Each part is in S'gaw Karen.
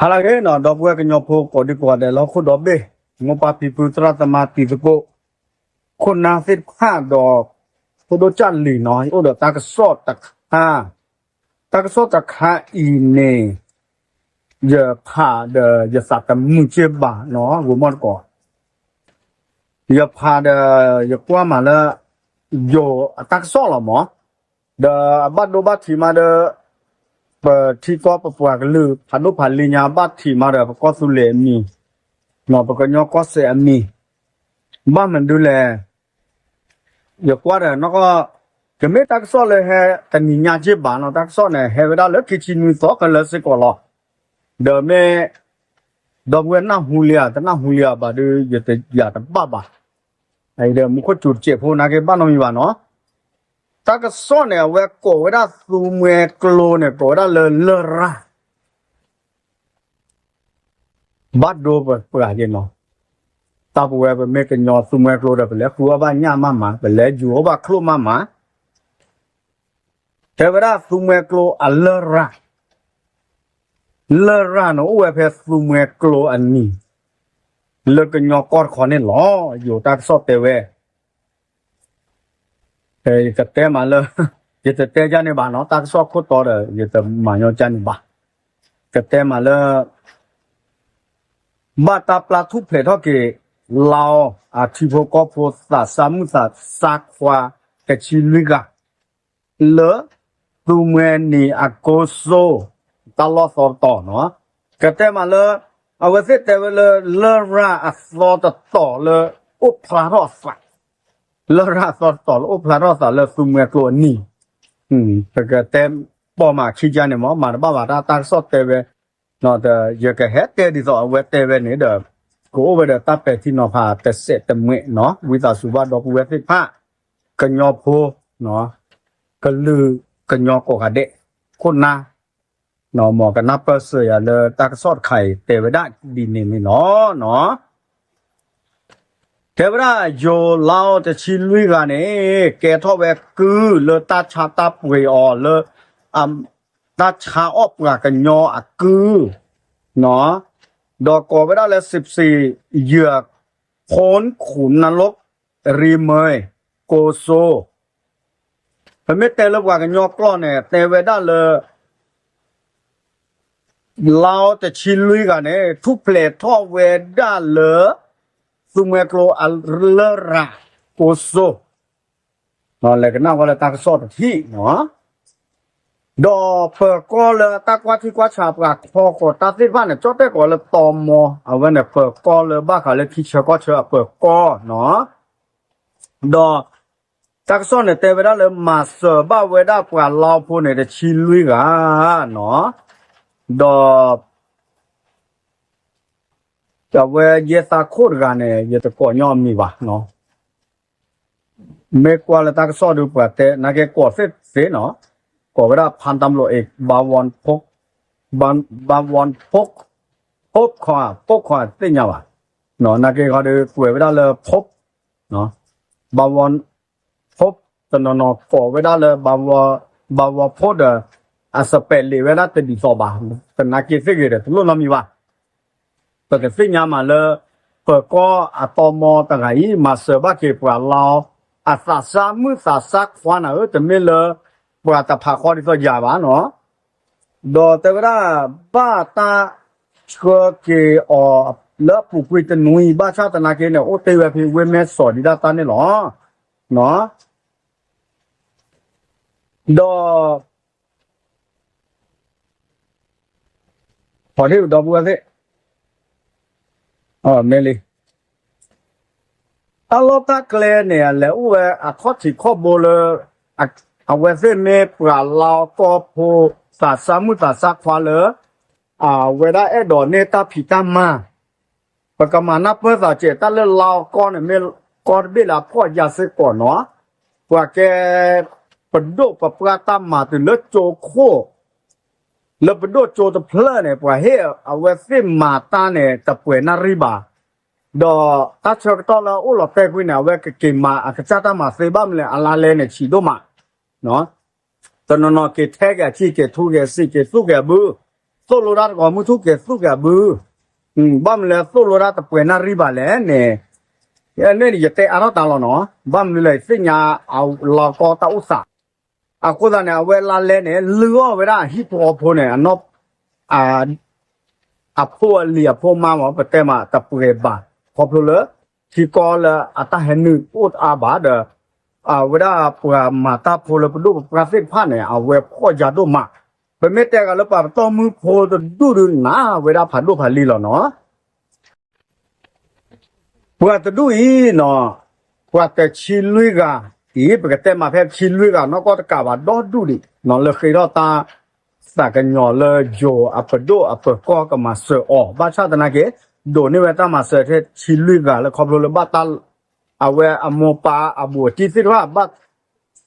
ဟါလၢအဂ့ၤနီၤ ဒီပုၢ်ဝဲၢ်ကညီဖိကိးဒံကိးဂၤဒဲးလၢဟီၣ်ခိၣ်ဒီဘ့ၣ် မိၢ်ပၢ်ဖံဖု သရၣ်သမါတံၤသကိး ခိၣ်နၢ်သ့ၣ်တဖၣ်ဒီး ဖိဒိၣ်ကၢ်လံၤနီၤ ယအိၣ်ဒီးတၢ်ကစီၣ်တခါ, တၢ်ကစီၣ်တခါအံၤန့ၣ် ယဖးဒီးယသးတမုာ်က့ၢ်ဘၣ်နီၤ ဂိၤမီၢ်တကိး ယဖးဒီးယကွၢ်မးလၢ ယိၤအတၢ်ကစီၣ်လီၤမး, ဒီးအဘၣ်ဒိဘၣ်ထံးမးဒီး ပထံကီၢ်ပပှၤကလုာ် ဖးဒိၣ်ဖးလံၤညါဘၣ်ထံးမးဒီး ပကီၢ်သူလ့ၤအမံၤ, ပကညီကီၢ်စဲၣ်အမံၤ, ဘၣ်မနုၤလဲၣ် ယကွၢ်ဒီးနီၢ်ကီၢ် ကမ့ၢ်တၢ်ကစီၣ်လၢဟဲတနံၤညါက့ၢ်ဘၣ်နီၤ တၢ်ကစီၣ်န့ၣ် ဟဲဝဲဒၣ်လၢခံဆံနွံသီခဲလၢာ်စ့ၢ်ကီးလီၤ. ဒီးမ့ၢ် ဒီပုၢ်ဝဲၢ်နၢ်ဟူလံဧါ တနၢ်ဟူလံဧါဘၣ်ဒီး ယတယာ်တဘၣ်ဘၣ်, ဒီးမူခိၣ်စူၤတစဲးဖိနာ်က့ဘၣ်နီတမံၤဘၣ်နီၤ, တၢ်ကစီၣ်န့ၣ် အဝဲကိးဝဲဒၣ်သူမှဲကျိန့ၣ် ကိးဝဲဒၣ်လၢလရာ် ဘၣ်ဒိပပှၤက့နီၤ, တၢ်ပဝဲပမ့ၢ်ကညီသူမှဲကျိဒီး ပလဲၤဃုအီၣ်ဘၣ်ညၣ်မးမး ပလဲၤယူၤအီၣ်ဘၣ်ချိၣ်မးမး, တဲဝဲဒၣ်သူမှဲကျိအလရာ်, လရာ်န့ၣ်အိၣ်ဝဲဖဲသူမှဲကျိအနံၤ, လၢကညီကီၢ်တခီန့ၣ်လီၤ, ယိၤတၢ်ကစီၣ်တဲဝဲ ယကတဲမးလၢ ယတတဲကန့ၣ်ဘၣ်နီၤ တၢ်ကစီၣ်ခိၣ်တီဒီး ယတမၤညီကန့ၣ်ဘၣ်, ကတဲမးလၢ ဘၣ်တၢ်ပျၢ်ထူၣ်ဖျဲးထီၣ်က့ၤ လါအီ အထံဖိကီၢ်ဖိသးစၢ်မုၣ်သးစၢ်ခွါ တဆံလွံၢ်ဂၤ လၢ သူမှဲနံၤအကိစိ တၢ်လီၢ်သီတတီၤနီၤ, ကတဲမးလၢ အဝဲသ့ၣ်တဲဝဲလၢ လရာ်အသီတတီၤလၢ အိၣ်ဖျါထီၣ်အသး လရာ်အသီတတီၤလၢအိၣ်ဖျါထီၣ်အသးလၢသူမှဲကျိအနံၤ, ပကတဲပိာ်မးခံကန့ၣ်မး မၤတဘၣ်ဘၣ်တၢ် တၢ်ကစီၣ်တဲဝဲ ယကဟဲတဲဒ်သိးအဝဲတဲဝဲန့ၣ်ဒီး ကအိၣ်ဝဲဒီးတၢ်ပဲာ်ထံနီၤဖးတစဲးတမှဲးနီၤ ဝံသးစူၤဘၣ်ဒီပုၢ်ဝဲၢ်သ့ၣ်တဖၣ် ကညီဖိ ကလုာ်ကညီကိးဂၤဒဲး ခိၣ်နၢ် မ်ကနၢ်ပၢၢ်စၢၤယၤလၢတၢ်ကစီၣ်တခါအံၤ တဲဝဲဒၣ်ဒ်န့ၣ်န့ၣ်လီၤ. တဲဝဲဒၣ် ယိၤလါအီ တဆံလွံၢ်ဂၤန့ၣ် ကဲထီၣ်ဝဲကုၢ်လၢတၢ်ဆါတၢ်ပှ့ၤအီၤလၢ တၢ်ဆါအီၣ်ပှၤကညီအကုၢ် ဒီးကိးဝဲဒၣ်လၢ စံးပစံး ယၢၢ် ဖိခူနလိက ရံမၢၢ် ကိစိ ပမ့ၢ်တဲလၢပှၤကညီကျိာ်န့ၣ် တဲဝဲဒၣ်လၢ လါအီ တဆံလွံၢ်ဂၤန့ၣ် ထူၣ်ဖျဲးထီၣ်ဝဲဒၣ်လၢ သူမှဲကျိအလရာ် ကိစိ လဲၤကနၣ်ဝဲလၢတၢ်ကစီၣ်တထံၣ်နီၤ, ဒီးပၢၤကီၢ်လၢတၢ်ကွၢ်ထံကွၢ်ဆးပှၤခီဃီၤတၢ်သ့ၣ်တဖၣ်န့ၣ် ကၠီၣ်တဲၣ်ကိးလၢတီမီ အဝဲန့ၣ်ပၢၤကီၢ်လၢဘၣ်ဃးလၢထံဆၢကီၢ်ဆၢအပၢၤကီၢ်နီၤ, ဒီး တၢ်ကစီၣ်န့ၣ်တဲဝဲဒၣ်လၢ မၤစၢၤဘၣ်ဝဲဒၣ်ပှၤလါအီဖိန့ၣ် တဆံလွံၢ်ဂၤနီၤ, ဒီး အဝဲယဲၢ်သးခိၣ်တဂၤန့ၣ် ယတကိးညီအမံၤဘၣ်နီၤ, မ့ၢ်ကွၢ်လၢတၢ်ကစီၣ်ဒုးပှၤတဲ နာ်က့ကိးသ့ၣ်သ့နီၤ, ကိးဝဲဒၣ် ဖါတၢ်ဘျိးအ့ၣ် ဘၣ်ဝီၣ် ဖိးခွါ ဖိးခွါသ့ၣ်ညါဘၣ်, နာ်က့ခီဒုးကွဲးဝဲဒၣ်လၢ ဖိး ဘၣ်ဝီၣ် ဖိး တနီၤနီၤကိးဝဲဒၣ်လၢ ဘၣ်ဝီၣ်ဖိးဒီး အစပဲးလံာ်ဝဲဒၣ်တဒ်သိးဘၣ်, သနာ်က့သ့ၣ်ဂ့ၤဒီးတလိၣ်နီတမံၤဘၣ်, ပကသ့ၣ်ညါမးလၢ ပၢၤကီၢ်အတီမီတဂၤအံၤ မၤစၢၤဘၣ်က့ၤပှၤလါအီ အသးစၢ်မုၣ်သးစၢ်ခွါနၤဧၢ တမ့ၢ်လၢ ပှၤတဖးဃီဒ်သိးယၤဘၣ်နီၤ, ဒီးတဲဝဲဒၣ် ဘၣ်တၢ်ဆှၢက့ၤအီၤလၢအပူၤကွံာ်တနွံ ဘၣ်ဆၣ်သနာ်က့န့ၣ် အိၣ်တ့ၢ်ဝဲဖဲဝ့ၢ်မဲၢ်စီးဒံးဒၣ်တၢ်န့ၣ်လီၤ. ဒီး ဒီပုၢ်ဝဲၢ်သ့ၣ် မ့ၢ်လံ တၢ်လီၢ်တၢ်ကျဲန့ၣ် အလဲၤအိၣ်ဝဲအခီၣ်ထံးခီၣ်ဘိလၢ အဝဲသ့ၣ်မ့ၢ်ပှၤလါအီကီၢ်ဖိ သးစၢ်မုၣ်သးစၢ်ခွါလၢ အဝဲဒၣ်အဲၣ်ဒိးန့ၢ်တၢ်ဖံးတၢ်မၤ ပကမၤနၢ်ပၢၢ်သးကဲး တၢ်လၢလါအီကီၢ်န့ၣ် မ့ၢ်ကီၢ်တဘ့ၣ်လၢအဖှီၣ်ယာ်စ့ၢ်ကီးနီၤ, ပှၤကဲ ပဒိၣ်ပပှၢ်တၢ်မၤတုၤလၢကၠိခိၣ် လၢပဒိၣ်ကၠိတဖျၢၣ်န့ၣ် ပှၤဟ့ၣ်အဝဲသ့ၣ်မၤတၢ်န့ၣ် တပှဲၤနၣ်ရံၣ်ဘၣ်, ဒီးတၢ်ဆၢကတီၢ်လၢအအိၣ်လီၤတဲာ်ကွံာ်န့ၣ် အဝဲကက့ၤမၤအကစၢ်တၢ်မၤသ့ဘၣ်မနုၤလဲၣ် အလါလဲန့ၣ်ဆံးဒိၣ်မး တနီၤနီၤက့ၤထဲက့ၤအစ့ၢ် က့ၤထူက့ၤအစ့ၢ် က့ၤသူၣ်က့ၤအဘု သိၣ်လိတၢ်တကိးမုၢ်ထူၣ်ကဲၤသူၣ်ကဲၤဘု, ဘၣ်မနုၤလဲၣ်သိၣ်လိတၢ်တပှဲၤနၣ်ရံၣ်ဘၣ်လဲၣ်န့ၣ်, န့ၣ်ယတဲအါထီၣ်တၢ်လီၤနီၤ, ဘၣ်မနုၤလဲၣ် ယသ့ၣ်ညါအလီၤကီတၢ်အိၣ်သး, အဃိသတးန့ၣ် အဝဲလါလဲန့ၣ် လုၢ်အီၣ်ဝဲဒၣ်ဟံၣ်ဖိဃီဖိန့ၣ် အနီၢ် အဖိအလံၤအဖိမါမ့ၢ် ပတဲမးတပှဲၤဘၣ်, ခီဖျိလၢ ထံကီၢ်လၢအတၢ်ဟဲနုာ်အိၣ်တအါဘၣ်ဒီး အဝဲဒၣ်ပှၤမၤတၢ်ဖိလၢပဒိၣ်ပပှၢ်သ့ၣ်တဖၣ်န့ၣ် အဝဲဖှီၣ်ယၤဒိၣ်မး, ပမ့ၢ်တဲဂၤလၢပှၤပတီၢ်မုၢ်ဖိတဒူၣ်ဒုးနၤဝဲဒၣ်ဖးဒိၣ်ဖးလံၤလီၤနီၤ. ပှၤတဒူၣ်အံၤနီၤ, ပှၤတဆံလွံၢ်ဂၤအံၤ ပကတဲမးဖဲတဆံလွံၢ်ဂၤနီၢ်ကီၢ်တကးဘၣ်ဒီဒူၣ်ဒံးနီၤ လၢဃ့ထီၣ်တၢ်သးကညီၤလၢယိၤအပဒိၣ်အပၢၤကီၢ်ကမၤစၢၤအီၤ ဘၣ်ဆၣ်သနာ်က့ ဒိးန့ၢ်ဝဲတၢ်မၤစၢၤထဲတဆံလွံၢ်ဂၤလၢခီဖျိလၢဘၣ်တၢ် အဝဲအမိၢ်ပၢ်အဘူးအတံၢ်သ့ၣ်တဖၣ် ဘၣ်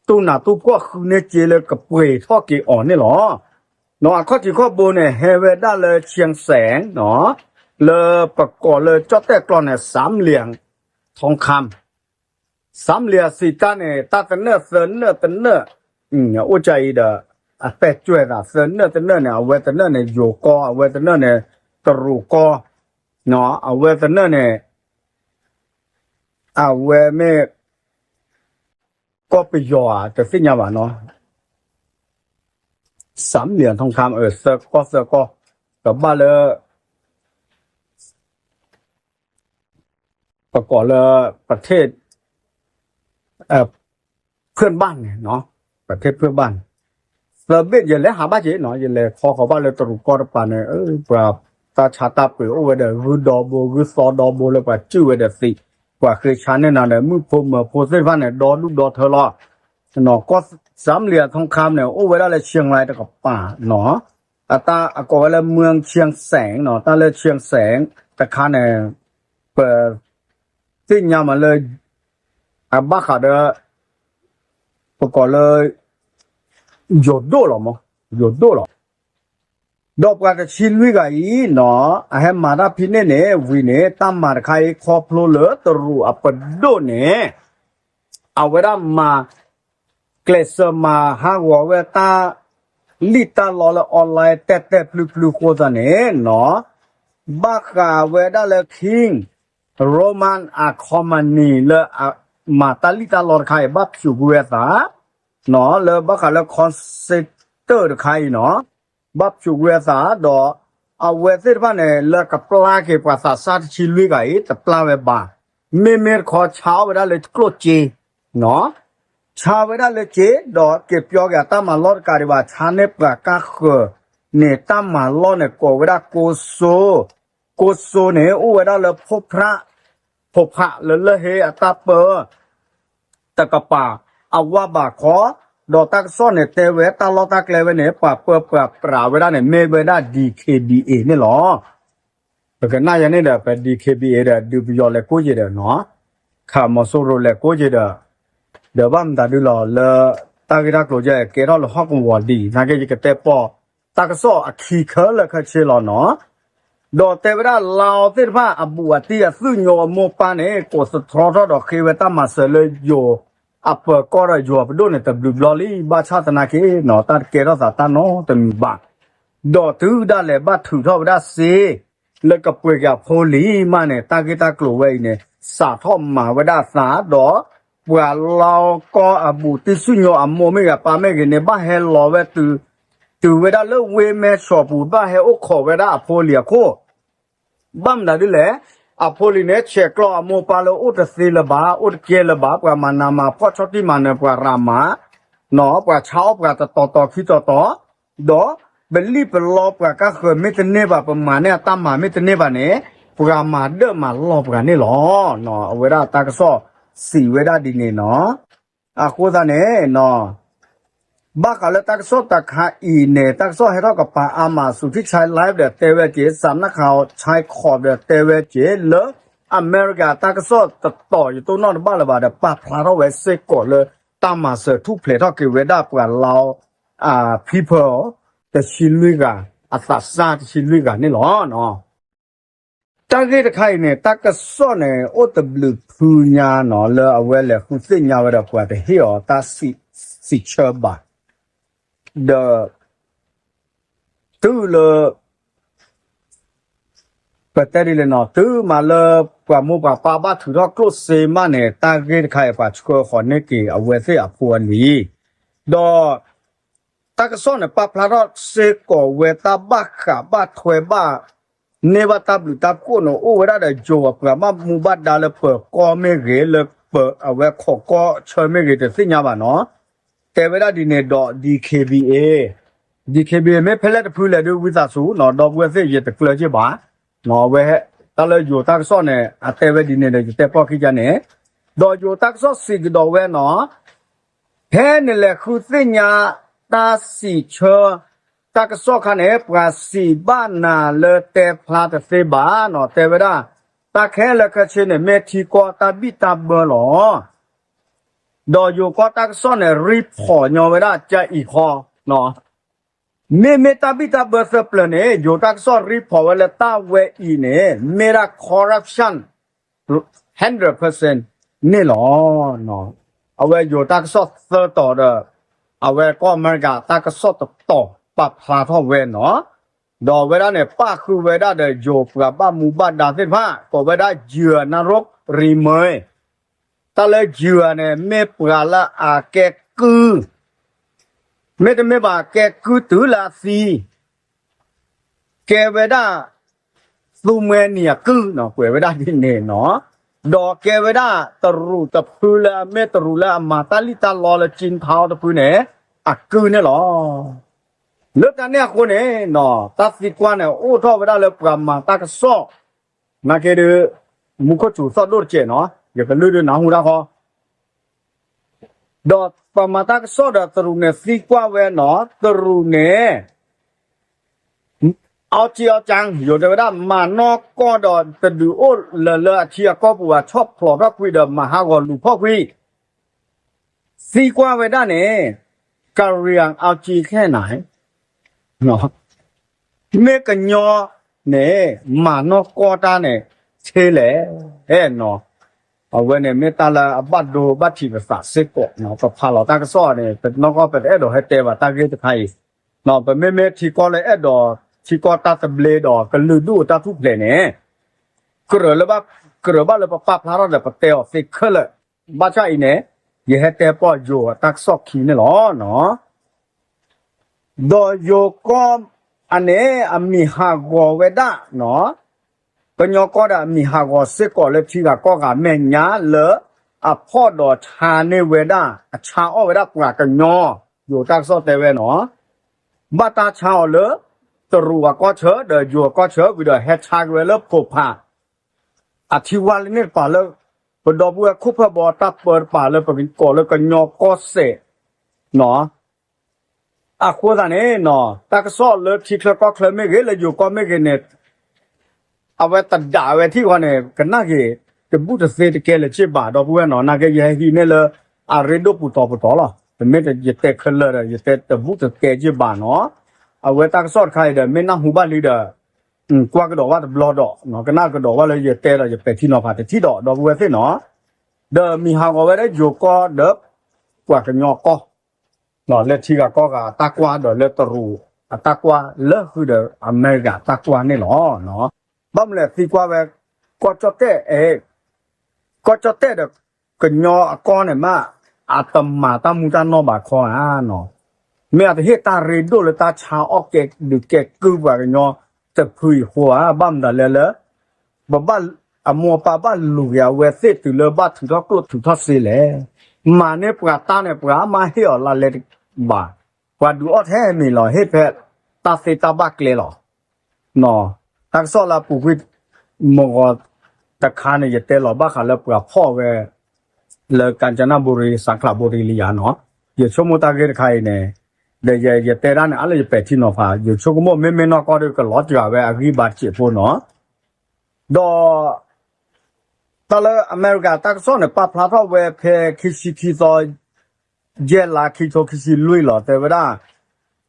တူၢ်နးတူၢ်ဖှီၣ်ဃုန့ၢ်စ့လၢကပှ့ၤထီၣ်က့ၤအီၤန့ၣ်လီၤ. အခီၣ်ထံးခီၣ်ဘိန့ၣ် ဟဲဝဲဒၣ်လၢ Chiang Saen နီၤ, လၢပကိးလၢကၠီၣ်တဲၣ်ကျီန့ၣ် စၢမ်လံၤ ทองคำ, စၢမ်လံၤစံးတၢ်န့ၣ် တၢ်သနၢၣ်သၢနၢၣ်တနၢၣ်, အိၣ်ကၠၢအံၤဒီး အပဲာ်ကွဲးသးသၢနၢၣ်တနၢၣ်န့ၣ် အဝဲတနၢၣ်န့ၣ် ယိၤကီၢ်, အဝဲတနၢၣ်န့ၣ် တရူးကီၢ်, အဝဲတနၢၣ်န့ၣ် အဝဲမ့ၢ် ကီၢ်ပယီၤဧါ တသ့ၣ်ညါဘၣ်နီၤ, စၢမ်လံၤ ทองคำ သၢကီၢ်သၢကီၢ်, ကဘၣ်လၢ ပကိးလၢ ประเทศ เพื่อนบ้านန့ၣ်နီၤ, ประเทศเพื่อนบ้านန့ၣ် သၢဘ့ၣ် ယလဲၤဟးဘၣ်က့ၤနီၤ, ယလဲၤခီဃီၤဘၣ်လၢတရူးကီၢ်တပၤန့ၣ် ပှၤတၢ်ဆါတၢ်ပှ့ၤအိၣ်ဝဲဒီး ဂုၢ်ဒီဘိ ဂုၢ်သီဒီဘိလၢပှၤစုၣ်ဝဲဒီးသံး, ပှၤဃ့ဆါန့ၢ်နၤဒီး မုၣ်ဖိမၢၤဖိသ့ၣ်တဖၣ်န့ၣ် ဒီဒူၣ်ဒီထၢလီၤ. ကီၢ် စၢမ်လံၤ ทองคำ န့ၣ် အိၣ်ဝဲဒၣ်လၢ เชียงราย တကပၤနီၤ, အတၢ်အကိးဝဲလၢ เมืองเชียงแสน နီၤ, တၢ်လၢ เชียงแสน တခါန့ၣ် ပ သ့ၣ်ညါမးလၢ အဘၣ်ဃးဒီး ပကိးလၢ ယိၤဒိၣ်လီၤမး, ယိၤဒိၣ်လီၤ. ဒီးပှၤတဆံလွံၢ်ဂၤအံၤနီၤ အဟဲမၤတၢ်ဖဲန့ၣ်န့ၣ် ဝံၤန့ၣ် တၢ်မၤတခါအံၤ ခီဖျိလၢတရူးအပဒိၣ်န့ၣ် အဝဲဒၣ်မၤ ကျဲးစၢးမၤဟးဂီၤဝဲတၢ်လံၣ်တၢ်လီလၢ online တဲာ်တဲာ်ဖျုးဖျုးအဃိသတးန့ၣ်နီၤ ဘၣ်ဃးဝဲဒၣ်လၢ King Roman အခီပနံၣ် လၢအမၤတၢ်လံၣ်တၢ်လီတခါအံၤ ဘၣ်ဖျိးကွံာ်ဝဲအသး လၢဘၣ်ဃးလၢ concert တခါအံၤနီၤ ဘၣ်ဖျိးကွံာ်ဝဲအသး ဒီးအဝဲသ့ၣ်တဖၣ်န့ၣ် လၢကပျၢ်က့ၤပှၤသးစၢ်တဆံလွံၢ်ဂၤအံၤ တပျၢ်ဝဲဘၣ်. မ့မ့ၢ်တခီ ဆါအီၣ်ဝဲဒၣ်လၢကျိၣ်စ့ ဆါဝဲဒၣ်လၢစ့ ဒီးက့ၤပျီက့ၤအတၢ်မၤလီၢ်တကးဒံးဘၣ် ဆါန့ၢ်ပှၤကါဃၢၤန့ၣ် တၢ်မၤလီၢ်န့ၣ် ကိးဝဲဒၣ်ကိစိ, ကိစိန့ၣ် အိၣ်ဝဲဒၣ်လၢဖိဖြၣ်, ဖိဖြၣ်လၢလၢၢ်ဟ့အတၢ်ပၢ တကပၤ အဝၢ်ဘးခီ, ဒီးတၢ်ကစီၣ်န့ၣ်တဲဝဲတၢ်လီၢ်တၢ်ကျဲဝဲန့ၣ် ပှၤပၢပှၤပြးဝဲဒၣ်န့ၣ် မ့ၢ်ဝဲဒၣ် DKBA န့ၣ်လီၤ. ပကနၣ်ယၤန့ၣ်ဒီး ပ DKBA ဒီး ဒုးပယီၤလဲၤကိးက့ၤဒီးနီၤ, ခးမီၤစိရိၤလဲၤကိးက့ၤဒီး, ဒီးဘၣ်မတၤဒုလီၤလၢ တၢ်ဂ့ၢ်တၢ်ကျိၤယဲကဲထီၣ်လၢဟီၣ်ကဝီၤဒံး နာ်က့ယကတဲပီၣ် တၢ်ကစီၣ်အခံခဲလၢာ်ခဲဆ့လီၤနီၤ. ဒီးတဲဝဲဒၣ်လါအီသ့ၣ်တဖၣ် အဘူးအတံၢ်အသူၣ်ညိအမိၢ်ပၢ်န့ၣ် ကိးသတြီထီၣ်ဒီးဃ့ဝဲတၢ်မၤစၢၤလၢယိၤ အပၢၤကီၢ်ဒီးယိၤအပဒိၣ်န့ၣ် တဘျုးဘျီလံ ဘၣ်ဆၣ်သနာ်က့နီၤ တၢ်တကဲထီၣ်သးတၢ်နီတမံၤဘၣ်. ဒီးတုၤဒၣ်လဲာ်ဘၣ်ထုးထီၣ်ဝဲဒၣ်စ့ လၢကပှ့ၤက့ၤအဖိလံၤမးန့ၣ် တၢ်ဂ့ၢ်တၢ်ကျိၤဝဲအံၤန့ၣ် စးထီၣ်မၤဝဲဒၣ်အသး ဒီးပှၤလါအီကီၢ်အဘူးတံၢ်သူၣ်ညိအမိၢ်မ့ၢ်ဂ့ၤပၢ်မ့ၢ်ဂ့ၤန့ၣ် ဘၣ်ဟဲလီၤဝဲတုၤ တုၤဝဲဒၣ်လၢဝ့ၢ်မဲၢ်ဆီးပူၤ ဘၣ်ဟဲအိၣ်ခိးဝဲဒၣ်အဖိလံၤအခိၣ် ဘၣ်မနုၤဒ်လဲၣ်, အဖိလံၤန့ၣ် ဆဲးကျိးအမိၢ်ပၢ်လၢအိၣ်တသ့လၢၤဘၣ်, အိၣ်တကဲလၢၤဘၣ်, ပှၤမၤနးမၤဖှီၣ်ဆီၣ်တံၢ်မၤနၢၤပှၤရၤမး, နီၤ ပှၤဆါအီၣ်ပှၤတတီၤတီၤခံတီၤတီၤ, ဒီးပလံၣ်ပလီပှၤကါဃၢၤမ့ၢ်တန့ၢ်ဘၣ်, ပမၤန့ၢ်အတၢ်မၤမ့ၢ်တန့ၢ်ဘၣ်န့ၣ်, ပှၤမၤဒၢၣ်မၤလီၢ်ပှၤန့ၣ်လီၤ. အဝဲဒၣ်တၢ်ကစီၣ်စံးဝဲဒၣ်ဒ်န့ၣ်နီၤ. အဃိသတးန့ၣ် ဘၣ်ဃးလၢတၢ်ကစီၣ်တခါအံၤန့ၣ် တၢ်ကစီၣ်ဟဲထီၣ်ကပၤအါမး စူၤထံၣ်ဆဲး live ဒီးတဲဝဲက့ၤ စးနၣ်ခးဆဲးခီးဒီးတဲဝဲက့ၤ လၢအမဲရကၤတၢ်ကစီၣ်တတီၤ ယတိၢ်နီၣ်တဘၣ်လၢၤဘၣ်ဒီး ပာ်ဖျါထီၣ်ဝဲစ့ၢ်ကီးလၢ တၢ်မၤစၢၤထူၣ်ဖျဲးထီၣ်က့ၤဝဲဒၣ်ပှၤလါ people တဆံလွံၢ်ဂၤ အသးစၢ်တဆံလွံၢ်ဂၤန့ၣ်လီၤ. တၢ်ဂ့ၢ်တခါအံၤန့ၣ် တၢ်ကစီၣ်န့ၣ် အိၣ်တဘျုးဖုညါနီၤ လၢအဝဲလဲၤဃုသ့ၣ်ညါဝဲဒီး ပှၤတဟ့ၣ်အီၤတၢ်စံးဆၢဘၣ်. ဒီး တုၤလၢ ပတဲဒ်လဲၣ်နီၤ တုၤမးလၢပှၤမိၢ်ပှၤပၢ်ဘၣ်ထုးထီၣ်ကျိၣ်စ့မးန့ၣ် တၢ်ဂ့ၢ်တခါအံၤ ပှၤဆှၢဃီၤန့ၢ်က့ၤအဝဲသ့ၣ်အဖိအလံၤ, ဒီး တၢ်ကစီၣ်န့ၣ် ပာ်ဖျါထီၣ်စ့ၢ်ကီးဝဲတၢ်ဘၣ်ဃးဘၣ်ထွဲဘၣ် န့ၢ်ဘၣ်တၢ်ဘျုးတၢ်ဖှိၣ်န့ၣ် အိၣ်ဝဲဒၣ်ဒီးယိၤအပှၤဘၣ်မူဘၣ်ဒါလၢပၢၤကီၢ်မ့ၢ်ဂ့ၤ လၢပၢၤအဝဲခိးကီၢ်ဆၢမ့ၢ်ဂ့ၤ တသ့ၣ်ညါဘၣ်နီၤ, တဲဝဲဒၣ်ဒ်န့ၣ်ဒီး DKBA, DKBA မ့ၢ်ဖဲလဲၣ်တဖုလဲၣ်ဒုး ဝံသးစူၤနီၤ ဒီပုၢ်ဝဲၢ်သ့ၣ် ယတကျၢၤက့ၤဘၣ်, အဝဲ တၢ်လၢယိၤတၢ်ကစီၣ်န့ၣ် အတဲဝဲဒ်န့ၣ်ဒီး ယတဲပီၢ်ခံကါန့ၣ်, ဒီးယိၤတၢ်ကစီၣ်စံးကဒီးဝဲနီၤ ဖဲနလဲၤဃုသ့ၣ်ညါ တၢ်စံးဆၢ တၢ်ကစီၣ်ခါန့ၣ် ပှၤစံးဘၣ်နၤလၢတဲဖျါတသ့ဘၣ်နီၤ တဲဝဲဒၣ်, တၢ်ခဲလၢာ်ခဲဆ့န့ၣ် မ့ၢ်ထံကီၢ်တၢ်ဘံၣ်တၢ်ဘၢလီၤ. ဒီးယိၤကီၢ်တၢ်ကစီၣ်န့ၣ် reportညီဝဲဒၣ်ကအံၤခီ, မ့မ့ၢ်တၢ်ဘံၣ်တၢ်ဘၢသၢပျၢၤန့ၣ် ယိၤတၢ်ကစီၣ် report ဝဲလၢတၢ်ဝဲအံၤန့ၣ် မ့ၢ်ဒၣ် corruption hundred percent န့ၣ်လီၤ. အဝဲယိၤတၢ်ကစီၣ်သၢတီၤဒီး အဝဲကီၢ်အမဲရကၤတၢ်ကစီၣ်တတီၤ ပာ်ဖျါထီၣ်ဝဲနီၤ, ဒီးအဝဲဒၣ်န့ၣ် ပၣ်ဃုာ်ဝဲဒၣ်ဒီးယိၤပှၤဘၣ်မူဘၣ်ဒါသ့ၣ်တဖၣ် ကိးဝဲဒၣ် ယိၤနရိၣ်ရံမၢ တၢ်လၢယိၤန့ၣ် မ့ၢ်ပှၤလၢအကဲကုၢ်, မ့တမ့ၢ်ဘၣ်ကဲကုၢ်တုၤလၢအသံ, ကဲဝဲဒၣ် သူမှဲနံၤအကုၢ်နီၤ ကွဲးဝဲဒၣ်ဒ်န့ၣ်နီၤ, ဒီးကဲဝဲဒၣ်တရူးတဖုလၢအမ့ၢ်တရူးလၢအမၤတၢ်လံၣ်တၢ်လီလၢ ကၠံဖါတဖုန့ၣ် အကုၢ်န့ၣ်လီၤ. လၢတၢ်န့ၣ်အဃိန့ၣ်နီၤ တၢ်သံကွၢ်န့ၣ် အိၣ်ထီၣ်ဝဲဒၣ်လၢပှၤမၤတၢ်ကစီၣ် နာ်က့ဒုး မူခိၣ်စူၤသီၣ်ဒိၣ်တစဲးနီၤ ယကလုၢ်ဒုးနၢ်ဟူတၢ်ဃီ ဒီးပှၤမၤတၢ်ကစီၣ်ဒီးတရူးန့ၣ်သံကွၢ်ဝဲနီၤ တရူးန့ၣ် အီကံအီကၠၢ် ယိၤတဲဝဲဒၣ် မၤနီၢ်ကီၢ်ဒီးတဒုးအိၣ်လၢၤလၢအထံအကီၢ်ပူၤဘၣ် ဆီၣ်ဖျိးထီၣ်ကွံာ်ဒီးမၤဟးဂီၤလူၤဖီၣ်ကွံာ် သံကွၢ်ဝဲဒၣ်န့ၣ် ကရံၣ်အီကံခဲန့ၣ် မ့ၢ်ကညီန့ၣ် မၤနီၢ်ကီၢ်တၢ်န့ၣ် ဆ့လဲၣ်နီၤ, အဝဲန့ၣ်မ့ၢ်တၢ်လၢအဘၣ်ဒိဘၣ်ထံးပသးစ့ၢ်ကီးနီၤ, ပဖးလီၤတၢ်ကစီၣ်န့ၣ် ပနီၢ်ကီၢ်ပတအဲၣ်ဒိးဟဲတဲဘၣ်တၢ်ဂ့ၢ်တခါအံၤ, ပမ့မ့ၢ်ထံကီၢ်လၢအဲၣ်ဒိး ထံကီၢ်တၢ်သဘျ့ဒီးကလုာ်ဒူၣ်အတၢ်ထူၣ်ဖျဲးန့ၣ် ကြၢးလၢဘၣ် ကြၢးဘၣ်လၢပပာ်ဖျါထီၣ်ဒီးပတဲအီၤသ့ခဲလၢာ်, ဘၣ်ဆၣ်အံၤန့ၣ် ယဟဲတဲပီၢ်ယိၤအတၢ်ကစီၣ်ခံန့ၣ်လီၤနီၤ. ဒီးယိၤကီၢ်အန့ၣ် အမံၤဟးဂီၤဝဲဒၣ်နီၤ, ကညီကီၢ်ဒီးအမံၤဟးဂီၤစ့ၢ်ကီးလၢထံဂၤကီၢ်ဂၤ မဲာ်ညါလၢအဖီၣ်ဒီးဆါန့ၢ်ဝဲဒၣ် အဆါအီၣ်ဝဲဒၣ်ပှၤကညီ, ယိၤတၢ်ကစီၣ်တဲဝဲနီၤ, ဘၣ်တၢ်ဆါအီၤလၢ တရူးအကီၢ်ဆၢ ဒီးယိၤအကီၢ်ဆၢဝံၤဒီး ဟဲဆါက့ၤဝဲလၢဖိးဖး အထံဝါလၢန့ၣ်တပၤလၢ ပဒီပုၢ်ဝဲၢ်ခိၣ်ဖၢၣ်ဘီတၢ်ပၢတပၤလၢပကိးလၢကညီကီၢ်စဲၣ်နီၤ, အဃိသတးန့ၣ်နီၤ တၢ်ကစီၣ်လၢထံချၢကီၢ်ချၢမ့ၢ်ဂ့ၤ လၢယိၤကီၢ်မ့ၢ်ဂ့ၤန့ၣ် အဝဲတဒၣ်ဝဲထံၣ်ဃီန့ၣ် ကနၣ်က့ၤ တဘူးတသ့တကဲလၢၤက့ဘၣ် ဒီပုၢ်ဝဲၢ်နီၤ, နာ်က့ယဟဲဟံးန့ၢ်လၢ အရ့ဒိၣ်ပူၤတီၤပူၤတီၤလီၤ, တမ့ၢ်ယတဲခဲလၢာ်ဒီး ယတဲတဘူးတကဲက့ဘၣ်နီၤ, အဝဲတၢ်ကစီၣ်တခါအံၤဒီး မ့ၢ်နၢ်ဟူဘၣ်လံဒီး ကွၢ်ကဒီးဘၣ်တဘျီဒီး ကနၣ်ကဒီးဘၣ်လၢယတဲဒီး ယပဲာ်ထံနီၤဖးတထံၣ်ဒီး ဒီပုၢ်ဝဲၢ်သ့ၣ်နီၤ, ဒီးမံၤဟးဂီၤဝဲဒၣ်ယိၤကီၢ်ဒီး ပှၤကညီကီၢ် လၢထံဂၤကီၢ်ဂၤအတၢ်ကွၢ်ဒီးလၢတရူးအတၢ်ကွၢ်လၢဃုာ်ဒီးအမဲရကၤအတၢ်ကွၢ်န့ၣ်လီၤ. ဘၣ်မနုၤလဲၣ်သံကွၢ်ဝဲ ကီၢ်ကၠီၣ်တဲၣ်, ကီၢ်ကၠီၣ်တဲၣ်ဒီး ကညီအကီၢ်န့ၣ်မး အတမၤတၢ်မူတၢ်နီၢ်ဘၣ်ခီဧါနီၤ, မ့ၢ်အတဟ့ၣ်တၢ်ရ့ဒိၣ်လၢတၢ်ဆါအီၣ်ကဲဒုးကဲကုၢ်ပှၤကညီတဖုအံၤဃိဧါ, ဘၣ်မနုၤလဲၣ်လၢ ပဘၣ်အမိၢ်အပၢ်ဘၣ်လူၤက့ၤအဝဲသ့ၣ်တုၤလၢဘၣ်ထုးထီၣ်ကျိၣ်ထုးထီၣ်စ့လဲၣ်, မၤန့ၢ်ပှၤတၢ်န့ၣ် ပှၤမ့ၢ်ဟ့ၣ်အီၤလါလဲတဘၣ်, ပှၤဒုးအီၣ်ထဲမ့ၤလီၤ ဟ့ၣ်ဖဲတၢ်သ့တၢ်ဘၣ်ကျဲလီၤ. တၢ်ကစီၣ်လၢအပူၤကွံာ် မုၢ်ဂီၤတခါန့ၣ် ယတဲလီၤဘၣ်ဃးလၢပှၤဖီၣ်ဝဲ လၢကၣ်စနဘူရံ စးချးဘူရံလံယၤနီၤ, ယဆိကမိၣ်တၢ်ဂ့ၢ်တခါအံၤန့ၣ် ဒီးယတဲဒၣ်န့ၣ် အါလၢယပဲာ်ထံနီၤဖး ယဆိကမိၣ်မ့မ့ၢ်နီၢ်ကီၢ်ဒီးကလီၤစှၤဝဲအဂံၢ်ဘါတစဲးဖိနီၤ, ဒီး တၢ်လၢအမဲရကၤတၢ်ကစီၣ်န့ၣ် ပာ်ဖျါထီၣ်ဝဲဖဲခံဆံခံသီ ယဲၢ်လါခံထိခံဆံလွံၢ်လီၤ တဲဝဲဒၣ်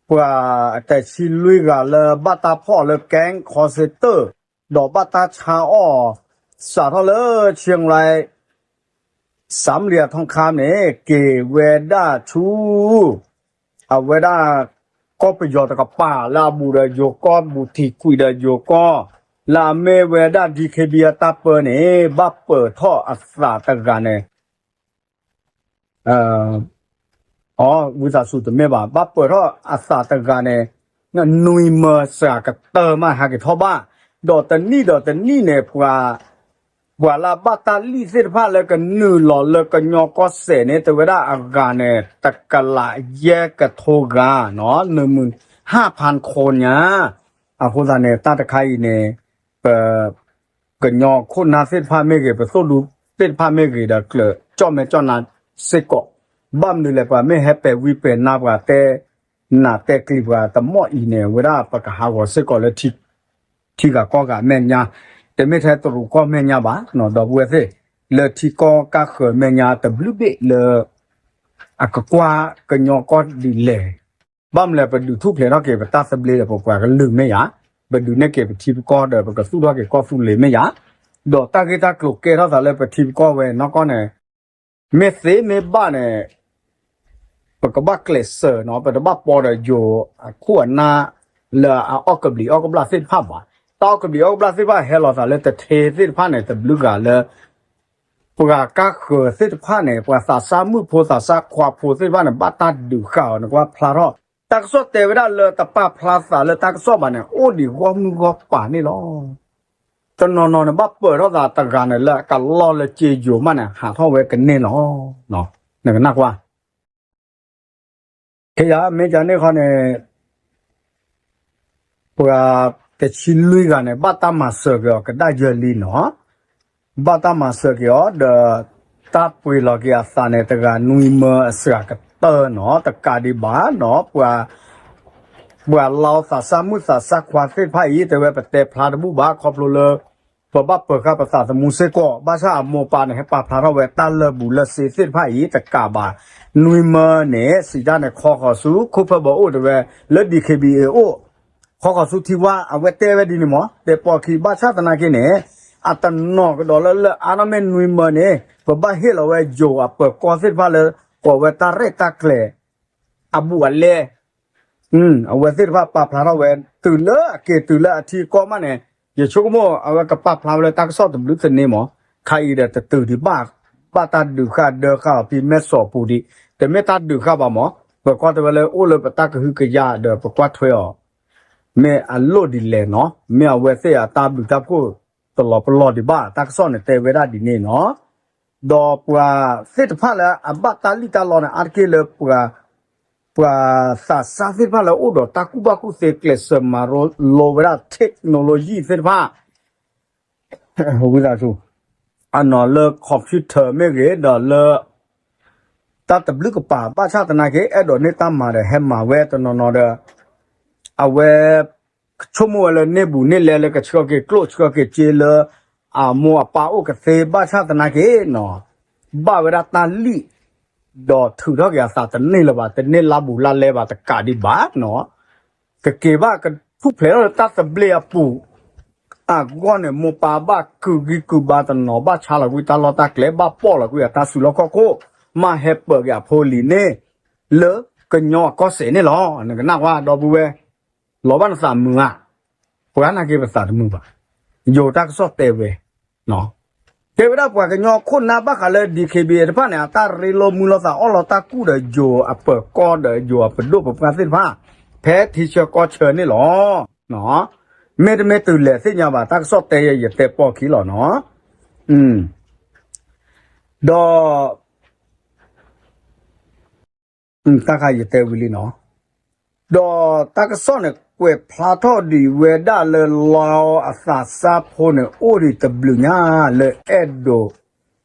ပှၤအတဆံလွံၢ်ဂၤလၢဘၣ်တၢ်ဖီၣ်လၢ gang call center ဒီးဘၣ်တၢ်ဆါအီၣ် စးထီၣ်လၢ เชียงราย สามเหลี่ยมทองคำ န့ၣ် က့ၤဝဲဒၣ်ဆူ အဝဲဒၣ် ကီၢ်ပယီၤတကပၤလၢအဘူးဒီးယိၤကီၢ် ဘူးထံးကွံာ်ဒီးယိၤကီၢ် လၢအမ့ၢ်ဝဲဒၣ် DKB အတၢ်ပၢန့ၣ် ဘၣ်ပၢၤထီၣ်အသးတဂၤန့ၣ် အဝံသးစူၤတမ့ၢ်ဘၣ်, ဘၣ်ပၢၤထီၣ်အသးတဂၤန့ၣ် နွံမၢစှၤကတၢၢ်မးဟးက့ၤထီၣ်ဘၣ်, ဒီးတနံၣ်ဒီးတနံၣ်န့ၣ် ပှၤ ပှၤလၢအဘၣ်တၢ်လံၣ်သ့ၣ်တဖၣ်လၢကနုာ်လီၤလၢကညီကီၢ်စဲၣ်န့ၣ် တဲဝဲဒၣ်အဂၤန့ၣ် တကလးယဲၢ်ကထိဂၤနီၤ, နုၢ်မုၢ်ဟၣ်ဖၣ်ခိၣ်ညါ, အဃိသတးန့ၣ် တၢ်တခါအံၤန့ၣ် ပ ကညီခိၣ်နၢ်သ့ၣ်တဖၣ်မ့ၢ်ဂ့ၤ, ပသိၣ်ဒူသ့ၣ်တဖၣ်မ့ၢ်ဂ့ၤဒီး ကျၢၤကၠီၣ်မဲာ်ကၠီၣ်နါစ့ၢ်ကီး, ဘၣ်မနုၤလဲၣ် ပှၤမ့ၢ်ဟဲပဲာ်ဝံပဲာ်နါ ပှၤတဲနးတဲကျံၤပှၤတမီၣ်အံၤန့ၣ် ဝဲဒၣ်ပကဟးဂီၤစ့ၢ်ကီးလၢ ထံဂၤကီၢ်ဂၤမဲာ်ညါ, တမ့ၢ်ထဲတရူးကီၢ်မဲာ်ညါဘၣ်, ဒီပုၢ်ဝဲၢ်သ့ၣ်, လၢထံကီၢ်ကၢ်ဃၢၤမဲာ်ညါတဘျုးဘ့ၣ်လၢ အကကွၢ်ကညီကီၢ်ဒ်လဲၣ်, ဘၣ်မနုၤလဲၣ် ပဒုးထူၣ်ဖျဲးထီၣ်က့ၤပတၢ်သဘျ့ဒီးပပှၤကလုာ်မဲာ်ညါ, ပဒုးနဲၣ်က့ၤပထံပကီၢ်ဒီးပကသူၣ်ထီၣ်က့ၤကီၢ်သူလ့ၤမဲာ်ညါ, ဒီးတၢ်ဂ့ၢ်တၢ်ကျိၤကဲထီၣ်သးလၢပထံပကီၢ်ဝဲနီၢ်ကီၢ်န့ၣ် မ့ၢ်သ့မ့ၢ်ဘၣ်န့ၣ် ပကဘၣ်ကျဲးစၢးနီၤ, ပတဘၣ်ပိာ်ဒီးယိၤအခိၣ်အနၢ် လၢအအီၣ်ကဘျံးအီၣ်ကဘျၣ်သ့ၣ်တဖၣ်ဘၣ်. တၢ်အီၣ်ကဘျံးအီၣ်ကဘျၣ်သ့ၣ်တဖၣ်ဟဲလီၤသးလၢတထ့သ့ၣ်တဖၣ်န့ၣ် တဘျုးဂၤလၢ ပှၤကါဃၢၤသ့ၣ်တဖၣ်န့ၣ် ပှၤသးစၢ်မုၣ်ဖိသးစၢ်ခွါဖိသ့ၣ်တဖၣ်န့ၣ် ဘၣ်တၢ်ဒုးဃာ်အီၤ နကွၢ်ဖျါထီၣ်. တၢ်ကစီၣ်တဲဝဲဒၣ်လၢတပာ်ဖျါသးလၢတၢ်ကစီၣ်ဘၣ်န့ၣ် အိၣ်ဒံးဂီၢ်မုၢ်ဂီၢ်ပၤန့ၣ်လီၤ. တနီၤနီၤန့ၣ် ဘၣ်ပၢၤထီၣ်သးတဂၤန့ၣ် လၢအကလီၢ်လၢကၠ့ယိၤမးန့ၣ် ဟးထီၣ်ဝဲကန့ၢ်လီၤ. နကနၣ်ကွၢ် ခဲယၤမ့ၢ်ကန့ၣ်ခီန့ၣ် ပှၤတဆံလွံၢ်ဂၤန့ၣ် ဘၣ်တၢ်မၤစၢၤက့ၤအီၤကဒါယၢလံနီၤ. ဘၣ်တၢ်မၤစၢၤက့ၤအီၤဒီး တၢ်ပှ့ၤလီၤက့ၤအသးန့ၣ် တဂၤနွံမၢအစှၤကတၢၢ်နီၤ, တကးဒံးဘၣ်နီၤ, ပှၤ ပှၤလီသးစၢ်မုၣ်သးစၢ်ခွါသ့ၣ်တဖၣ်အံၤ တဲဝဲပတဲဖျါတဘူၣ်ဘၣ် ခီဖျိလၢ ပဘၣ်ပၢၤဃာ်ပသးသမူစ့ၢ်ကီး, ဘၣ်ဆၣ်အမိၢ်ပၢ်န့ၣ် ဟဲပာ်ဖျါထီၣ်ဝဲတၢ်လၢာ်ဘူၣ်လၢာ်စ့သ့ၣ်တဖၣ်အံၤ တကးဘၣ်, နွံမၢန့ၣ် စံးတၢ်န့ၣ် ခီဃီၤဆူ ခိၣ်ဖၢဘီအိၣ်တဲဝဲ, လၢ DKBA အိၣ် ခီဃီၤဆူထံဝါ အဝဲတဲဝဲဒ်န့ၣ်မး, တဲပိာ်ခံ ဘၣ်ဆၣ်သနာ်က့န့ၣ် အတနီၤကဒီးလၢ လၢအါထီၣ်မ့ၢ်နွံမၢန့ၣ် ပဘၣ်ဟ့ၣ်လီၤဝဲယိၤအပၢၤကီၢ်သ့ၣ်တဖၣ်လၢ ကိးဝဲတၢ်ရဲၣ်တၢ်ကျဲၤ အဘူးအလဲ အဝဲသ့ၣ်တဖၣ်ပာ်ဖျါထီၣ်ဝဲ တုၤလၢအက့ၤတုၤလၢအထံကီၢ်မးန့ၣ် ယဆိကမိၣ်အဝဲကပာ်ဖျါဝဲလၢတၢ်ကစီၣ်တဘျုးသန့မး, ခါအံၤဒီးတတုၤဒံးဘၣ်, ဘၣ်တၢ်ဒုးဃာ်ဒၢဃာ်အီၤဖဲမဲၢ်စီးပူၤဒံး, တမ့ၢ်တၢ်ဒုးဃာ်ဘၣ်မး, ပကွၢ်တဲဝဲလၢအိၣ်လၢပတၢ်ကဟုကယာ်ဒီးပကွၢ်ထွဲအီၤ မ့ၢ်အလိၣ်ဒ်လဲၣ်နီၤ, မ့ၢ်အဝဲသ့ၣ်အတၢ်ဘျုးတၢ်ဖှိၣ်တလီၤပလီၢ်ဒံးဘၣ်, တၢ်ကစီၣ်န့ၣ်တဲဝဲဒၣ်ဒ်န့ၣ်နီၤ, ဒီးပှၤသ့ၣ်တဖၣ်လၢအဘၣ်တၢ်လံၣ်တၢ်လီန့ၣ် အါတက့ၢ်လၢပှၤ ပှၤသးစၢ်သ့ၣ်တဖၣ်လၢအိၣ်ဒီးတၢ်ကူၣ်ဘၣ်ကူၣ်သ့ကျဲးစၢးမၤလိဝဲဒၣ် technology သ့ၣ်တဖၣ် ဝံသးစူၤ အနီၤလၢ computer မ့ၢ်ဂ့ၤ ဒီးလၢ တၢ်တဘျုးကပၤ ဘၣ်ဆၣ်သနာ်က့ အဲၣ်ဒိးန့ၢ်တၢ်မၤဒီးဟဲမၤဝဲတနီၤနီၤဒီး အဝဲ ဆိကမိၣ်ဝဲလၢန့ၢ်ဘူးန့ၢ်လဲလၢကဆှၢက့ၤကျိၣ်ဆှၢက့ၤစ့လၢ အမိၢ်အပၢ်အိၣ်ကသ့ ဘၣ်ဆၣ်သနာ်က့နီၤ ဘၣ်ဝဲဒၣ်တၢ်လံၣ် ဒီးထုးထီၣ်က့ၤအသးတန့ၢ်လၢၤဘၣ်, တန့ၢ်လါဘူးလါလဲဘၣ် တကးဒံးဘၣ်နီၤ, ကက့ၤဘၣ်ကထူၣ်ဖျဲးထီၣ်လၢတၢ်သဘျ့အပူၤ အဂီၢ်န့ၣ် မိၢ်ပၢ်ဘၣ်ကုာ်ဂံၢ်ကုာ်ဘါတနီၤ ဘၣ်ဆါလီၤကွံာ်တၢ်လီၢ်တၢ်ကျဲ ဘၣ်ပိာ်လီၤကွံာ်အတၢ်စုလီၢ်ခီၣ်ခိၣ် မ့ၢ်ဟဲပၢၤက့ၤအဖိလံၤန့ၣ် လၢကညီအကီၢ်စဲၣ်န့ၣ်လီၤ. နကနၣ်ကွၢ် ဒီပုၢ်ဝဲၢ် လီၤဘၣ်နသးမုာ်ဧါ, ပှၤနာ်က့ပသးတမုာ်ဘၣ်, ယိၤတၢ်ကစီၣ်တဲဝဲ တဲဝဲဒၣ်ပှၤကညီခိၣ်နၢ်ဘၣ်ဃးလၢ DKBA တဖၣ်န့ၣ် အတၢ်ရ့လိာ်မုာ်လိာ်သးအီၣ်လီၤတၢ်ကူၣ်ဒီးယိၤအပၢၤကီၢ်ဒီးယိၤအပဒိၣ်ပပှၢ်သ့ၣ်တဖၣ် ဖဲထံဆၢကီၢ်ဆၢန့ၣ်လီၤ. မ့တမ့ၢ်တုၤလဲၣ်သ့ၣ်ညါဘၣ် တၢ်ကစီၣ်တဲယဲ ယတဲပိာ်ခံလီၤနီၤ, ဒီး တၢ်ခါယတဲဝံၤလံနီၤ, ဒီးတၢ်ကစီၣ်န့ၣ် ကွဲးဖျါထီၣ်ဒံးဝဲဒၣ်လၢ လီအသးစၢ်ဖိန့ၣ် အိၣ်ဒံးတဘျုးညါလၢအဲၣ်ဒိး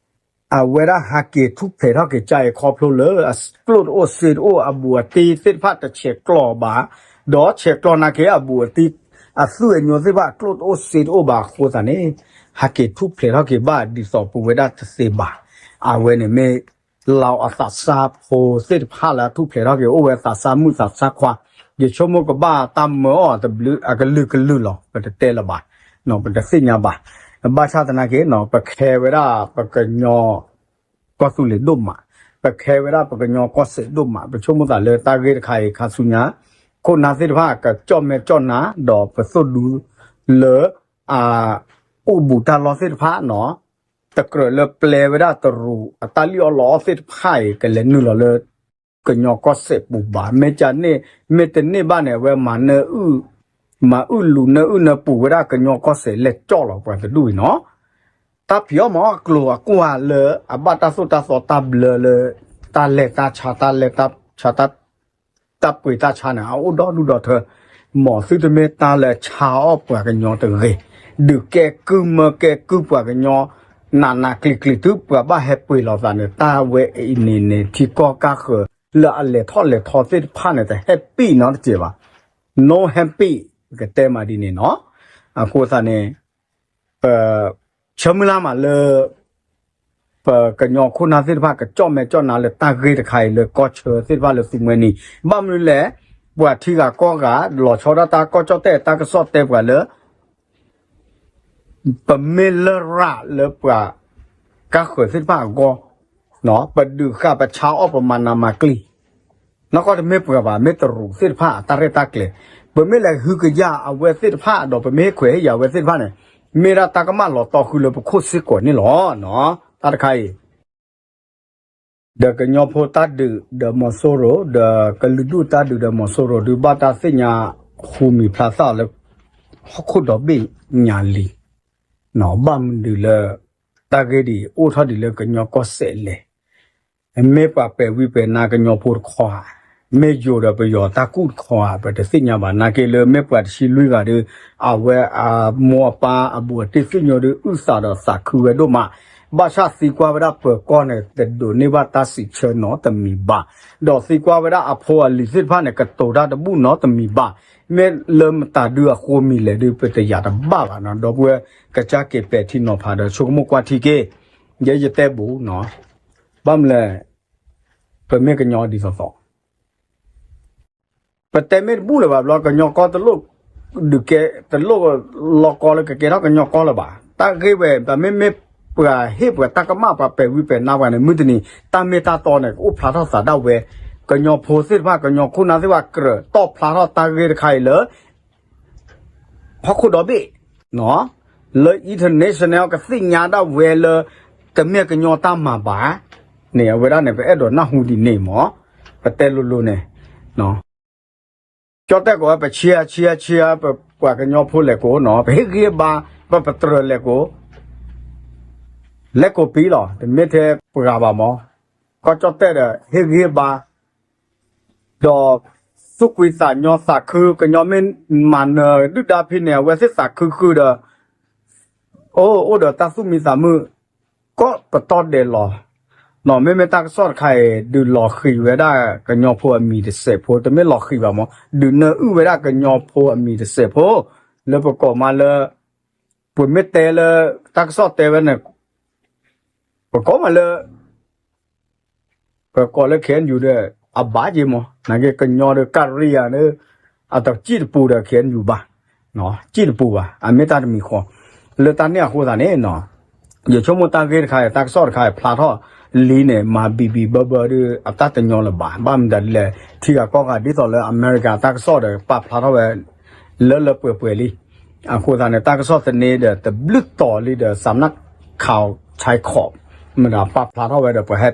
အဝဲဒၣ်ဟးက့ၤထူၣ်ဖျဲးထီၣ်က့ၤကၢအံၤခီဖျိလၢ ကျိၣ်တအိၣ်စ့တအိၣ် အဘူးအတံၢ်သ့ၣ်တဖၣ်တဆဲးကျိးဘၣ်, ဒီးဆဲးကျိးနာ်က့အဘူးအတံၢ် အသွံၣ်အညိသ့ၣ်တဖၣ် ကျိၣ်တအိၣ်စ့တအိၣ်ဘၣ်အဃိသတးန့ၣ် ဟးက့ၤထူၣ်ဖျဲးထီၣ်က့ၤဘၣ်ဒ်သိးပဝဲဒၣ်တသ့ဘၣ်. အဝဲန့ၣ်မ့ၢ် လီအသးစၢ်ဖိသ့ၣ်တဖၣ်လၢအထူၣ်ဖျဲးထီၣ်က့ၤ အိၣ်ဝဲသးစၢ်မုၣ်သးစၢ်ခွါ, ယဆိကမိၣ်ကဘၣ်တၢ်မၢအီၤတဘျုးအကလုာ်ကလုာ်လီၤ ပတတဲလၢၤဘၣ်, ပတသ့ၣ်ညါဘၣ်. ဘၣ်ဆၣ်သနာ်က့ ပခဲဝဲဒၣ်ပကညီ ကီၢ်သူလ့ၤဒိၣ်မး, ပခဲဝဲဒၣ်ပကညီကီၢ်စဲၣ်ဒိၣ်မး, ပဆိကမိၣ်သးလၢတၢ်ဂ့ၢ်တခါအံၤခါဆူညါ ခိၣ်နၢ်သ့ၣ်တဖၣ်ကကၠီၣ်မဲာ်ကၠီၣ်နါ ဒီးပသိၣ်ဒူလၢ အအိၣ်ဘူးတၢ်လီၢ်သ့ၣ်တဖၣ်နီၤ, တကြၢးလၢပျဲဝဲဒၣ်တရူးအတၢ်လံၣ်အီၣ်လီအီၣ်သ့ၣ်တဖၣ်အံၤ ကလဲၤနုာ်လီၤလၢ ကညီကီၢ်စဲၣ်ပူၤဘၣ်. မ့ၢ်ကန့ၣ် မ့ၢ်တန့ၢ်ဘၣ်န့ၣ် အဝဲမၤနၢအုၣ်, မၤအုၣ်လူၤနၢအုၣ်နၢပူၤဝဲဒၣ်ကညီကီၢ်စဲၣ် လဲၤကၠီၣ်လီၤပှၤတဒူၣ်အံၤနီၤ. တၢ်ဖံးအီၣ်မၤအီၣ်အကျိၤအကွာ်လၢအဘၣ်တၢ်သိၣ်တၢ်သီတၢ်ဘျၢလၢ တၢ်လဲၤတၢ်ဆါ တၢ်လဲၤတၢ်ဆါ တၢ်ပှ့ၤတၢ်ဆါန့ၣ် အအိၣ်ဒီဒူၣ်ဒီထၢ, မ်သုတမ့ၢ်တၢ်လၢဆါအီၣ်ပှၤကညီတဂ့ၤ, ဒုးကဲကုၢ်မၢကဲကုၢ်ပှၤကညီ, နးနးကျံၤကျံၤ တုၤပှၤဘၣ်ဟဲပှ့ၤလီၤသးန့ၣ် တၢ်ဝဲအံၤန့ၣ်န့ၣ် ထံကီၢ်ကါဃၢၤလၢအလဲၤထီၣ်လဲၤထီသ့ၣ်တဖၣ်န့ၣ် တဟဲပံၣ်နီတစဲးဘၣ်, no happy ပကတဲမးဒ်န့ၣ်နီၤ. အဃိသတးန့ၣ် ပ ဆၢမုၢ်လၢ်မးလၢ ပကညီခိၣ်နၢ်သ့ၣ်တဖၣ် ကကၠီၣ်မဲာ်ကၠီၣ်နါလၢတၢ်ဂ့ၢ်တခါအံၤလၢကီၢ်ဆၢသ့ၣ်တဖၣ်လၢသုမှဲနံၤ, ဘၣ်မနုၤလဲၣ်, ပှၤထံဂၤကီၢ်ဂၤ လီၤဆီဒၣ်တၢ် ကီၢ်ကၠီၣ်တဲၣ်တၢ်ကစီၣ်တဲပှၤလၢ ပမ့ၢ်လရာ်လၢပှၤကါဃၢၤသ့ၣ်တဖၣ်အဂီၢ်, ပဒုးဃာ်ပဆါအီၣ်ပမၤနးမၤကျံၤ, နီၢ်ကီၢ်တမ့ၢ်ပှၤဘၣ် မ့ၢ်တရူးသ့ၣ်တဖၣ်အတၢ်ရဲၣ်တၢ်ကျဲၤ, ပမ့ၢ်လဲၤဟုကယာ်အဝဲသ့ၣ်တဖၣ် ဒီးပမ့ၢ်ဟ့ၣ်ခွဲးဟ့ၣ်ယာ်အဝဲသ့ၣ်တဖၣ်န့ၣ် မ့ၢ်ဒၣ်တၢ်ကမၣ်လီၤတီဃုာ်လၢပခိၣ်စ့ၢ်ကီးန့ၣ်လီၤ. တၢ်တခါအံၤ ဒီးကညီဖိတၢ်ဒုးဒီးမီၤစိရိၤ ဒီးကလုာ်ဒူၣ်တၢ်ဒုးဒီးမီၤစိရိၤ ဒုးဘၣ်တၢ်သ့ၣ်ညါ ဃူမံၤဖျါသၣ်လၢ ဟီၣ်ခိၣ်ဒီဘ့ၣ်ညါလံ, ဘၣ်မနုၤလၢ တၢ်ဂ့ၢ်ဒ်အံၤ အိၣ်ထီၣ်ဒံးလၢကညီကီၢ်စဲၣ်လဲၣ်, မ့ၢ်ပှၤပဲာ်ဝံပဲာ်နါကညီဖိတခီဧါ, မ့ၢ်ယိၤဒီးပယီၤတၢ်ကူၣ်တခီဧါ ပတသ့ၣ်ညါဘၣ်. နာ်က့လၢမ့ၢ်ပှၤတဆံလွံၢ်ဂၤဒီး အဝဲအမိၢ်အပၢ်အဘူးအတံၢ်သ့ၣ်ညိဒုး အုၣ်သးဒီးသးခုဝဲဒိၣ်မး, ဘၣ်ဆၣ်သံကွၢ်ဝဲဒၣ်ပၢၤကီၢ်န့ၣ် တဒိးန့ၢ်ဘၣ်တၢ်စံးဆၢနီတမံၤဘၣ်, ဒီးသံကွၢ်ဝဲဒၣ်အဖိအလံၤသ့ၣ်တဖၣ်န့ၣ် ကတိၤတၢ်တဘူၣ်နီတမံၤဘၣ်. မ့ၢ်လၢမတၤဒုအဃိမံၤလဲၣ်ဒုး ပတယာ်တဘၣ်ဘၣ်နီၤ. ဒီပုၢ်ဝဲၢ်ကစၢ်က့ၤပဲာ်ထံနီၤဖးဒီး ဆိကမိၣ်ကွၢ်ထံက့ၤ, ယဲယတဲဘူးနီၤ, ဘၣ်မနုၤလဲၣ်, ပမ့ၢ်ကညီဒ်သိးသိး ပတဲမ့ၢ်တဘူၣ်လၢၤဘၣ်ဘျီ ကညီကီၢ်တလိၣ် ဒုးကဲ တလိၣ်လီၤကီလၢကကဲထီၣ်ကညီကီၢ်လၢၤဘၣ်. တၢ်ဂ့ၢ်ဝဲ ပမ့မ့ၢ်ပှၤဟ့ၣ်ပှၤတၢ်ကမၣ် ပှၤပဲာ်ဝံပဲာ်နါပှၤန့ၣ် မုၢ်တနံၤ တၢ်မ့ၢ်တၢ်တီန့ၣ် ကအိၣ်ဖျါထီၣ်သးဒၣ်ဝဲ. ကညီဖိသ့ၣ်တဖၣ် ကညီခိၣ်နၢ်သ့ၣ်တဖၣ် ကြၢးတီၣ်ဖျါထီၣ်တၢ်ဂ့ၢ်တခါအံၤလၢ ဟီၣ်ခိၣ်ဒီဘ့ၣ် လၢ international ကသ့ၣ်ညါဒၣ်ဝဲလၢ တမ့ၢ်ကညီတၢ်မၤဘၣ်န့ၣ် အဝဲဒၣ်န့ၣ် ပအဲၣ်ဒိးနၢ်ဟူဒ်န့ၣ်မး. ပတဲလိၤလိၤန့ၣ် ကၠီၣ်တဲၣ်ကိးဝဲ ပဆံးဆံးဆံး ပပှၤကညီဖိလဲၤကိးနီၤ ပဟ့ၣ်ဂံၢ်ဘါ ပပတြၢၤလဲၤကိး လဲၤကိးပံလီၤ တမ့ၢ်ထဲပှၤဘၣ်မး. ကီၢ်ကၠီၣ်တဲၣ်ဒီး ဟ့ၣ်ဂံၢ်ဘါ ဒီး သူၣ်ကွံာ်သးညီသးခု ကညီမ့ၢ်မၤနၢၤဒုၣ်ဒါဖဲန့ၣ် အဝဲသ့ၣ်သးခုဃုာ်ဒီး အိၣ် အိၣ်ဒီးတၢ်သူၣ်မံသးမုာ် ကိးပတီၢ်ဒဲးလီၤ. မ့မ့ၢ်တၢ်ကစီၣ်တခါအံၤ ဒုးလီၤဃံၤဝဲဒၣ်ကညီဖိအမံၤတစဲးဖိ တမ့ၢ်လီၤဃံၤဘၣ်မး ဒုးနၢအုၣ်ဝဲဒၣ်ကညီဖိအမံၤတစဲးဖိ လၢပကိးမးလၢ ပမ့ၢ်တဲလၢ တၢ်ကစီၣ်တဲဝဲန့ၣ် ပကိးမးလၢ ပကိးလၢ KNU ဒီး အဘၣ်က့ၤမး နာ်က့ကညီဒီးကရံယါဒီး အတစံၣ်တပူၤဒီး KNU ဘၣ် စံၣ်တပူၤဘၣ် အမ့ၢ်တၢ်တမံၤဃီ လၢတၢ်န့ၣ်အဃိသတးန့ၣ် ယဆိကမိၣ်တၢ်ဂ့ၢ်တခါ တၢ်ကစီၣ်တခါ ဖျါထီၣ်လံန့ၣ် မၤဘံၣ်ဘံၣ်ဘၢဘၢဒီး အတၢ်တညီလၢၤဘၣ် ဘၣ်မနုၤဒ်လဲၣ် ထံဂၤကီၢ်ဂၤဒ်သိးလၢအမဲရကၤတၢ်ကစီၣ်ဒီး ပာ်ဖျါထီၣ်ဝဲ လၢလၢပှဲၤပှဲၤလံ အဃိသတးန့ၣ် တၢ်ကစီၣ်သန့ဒီး တဘျုးတီၤလံဒီး စးနၢ်ခးဆဲခီး မတၤပာ်ဖျါထီၣ်ဝဲဒီးပှၤဟဲ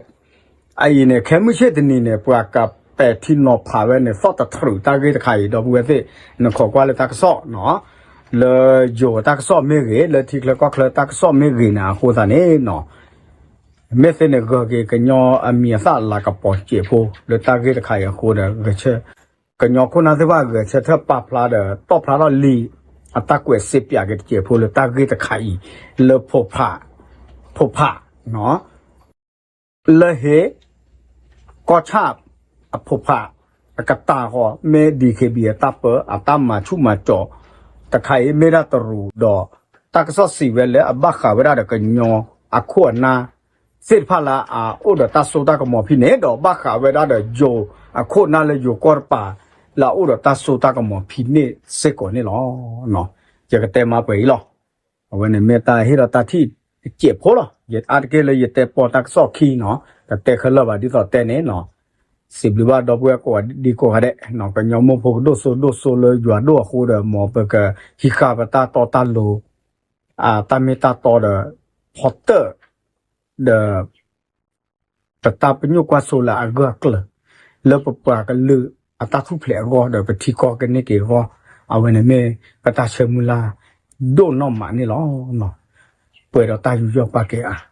အအံၤန့ၣ် ခဲမုၢ်ဆ့ၣ်တနံၤန့ၣ် ပှၤကပဲာ်ထံနီၤဖးဝဲန့ၣ် သီၣ်တထြုးတၢ်ဂ့ၢ်တခါအံၤ ဒီပုၢ်ဝဲၢ်သ့ၣ် နခိးကွၢ်လၢတၢ်ကစီၣ်နီၤ လၢယိၤတၢ်ကစီၣ်မ့ၢ်ဂ့ၤ လၢထံချၢကီၢ်ချၢတၢ်ကစီၣ်မ့ၢ်ဂ့ၤန့ၣ် အဃိသတးန့ၣ်နီၤ မ့ၢ်သ့န့ၣ် ဂၢၢ်က့ၤကညီအမံၤအသၣ်လၤကပီၤစဲးဖိ လၢတၢ်ဂ့ၢ်တခါအံၤအဃိဒီး ကညီခိၣ်နၢ်သ့ၣ်တဖၣ်ဂဲၤဆၢထၢၣ်ပာ်ဖျါဒီး တီၣ်ဖျါထီၣ်လံ အတၢ်ကွဲးစ့ပၠးက့ၤတစဲးဖိလၢတၢ်ဂ့ၢ်တခါအံၤ လၢဖိဖး ဖိဖး လၢဟ့ၣ် ကီၢ်ဆၣ် အဖိဖး အကတၢၢ်ဃီ မ့ၢ် DKBA အတၢ်ပၢ အတၢ်မၤဆူၣ်မၤစီၤ တခါအံၤ မ့ၢ်ဒၣ်တရူးဒီး တၢ်ကစီၣ်စံးဝဲလၢအဘၣ်ဃးဝဲဒၣ်ဒီးကညီအခိၣ်အနၢ် သ့ၣ်တဖၣ်လၢအအိၣ်ဒီးတၢ်စိတၢ်ကမီၤဖဲန့ၣ် ဒီးဘၣ်ဃးဝဲဒၣ်ဒီးယိၤအခိၣ်အနၢ်လၢယိၤကီၢ်တပၤ လၢအအိၣ်ဒီးတၢ်စိတၢ်ကမီၤဖဲန့ၣ်စ့ၢ်ကီးန့ၣ်လီၤ. ယကတဲမးပှဲၤအံၤလီၤ. အဝဲန့ၣ်မ့ၢ်တၢ်ဟ့ၣ်ဒီးတၢ်ထံၣ်တစဲးဖိလီၤ. ယအါတက့ၢ်လၢယတဲပိာ်တၢ်ကစီၣ်ခံနီၤ တတဲခဲလၢာ်ဘၣ်ဒ်သိးတဲန့ၣ်နီၤ စံးဘျုးဘၣ်ဒီပုၢ်ဝဲၢ်ကိးဂၤဒဲးကိးဂၤဒဲး ကညီမိၢ်ဖိကဒိၣ်စိဒိၣ်စိလၢယွၤဒိၣ်အဃိဒီး မ်ပကဟံးဃာ်ပတၢ်တီတၢ်လိၤ တၢ်မ့ၢ်တၢ်တီဒီး ဖီတၢၣ် ဒီး ပတၢ်ပညိၣ်ကွၢ်စိလၢအဂၢၢ်အကျၢၤ လၢပပှၤကလုာ်အတၢ်ထူၣ်ဖျဲးအဂီၢ်ဒီး ပထံကီၢ်ကန့ၢ်က့ၤအဂီၢ် အဝဲန့ၣ်မ့ၢ်ပတၢ်ဆၢမုၢ်လၢ်ဒိၣ်နီၢ်မးန့ၣ်လီၤ. ပှဲၤဒီးတၢ်ယူးယီၣ်ပာ်ကဲအါ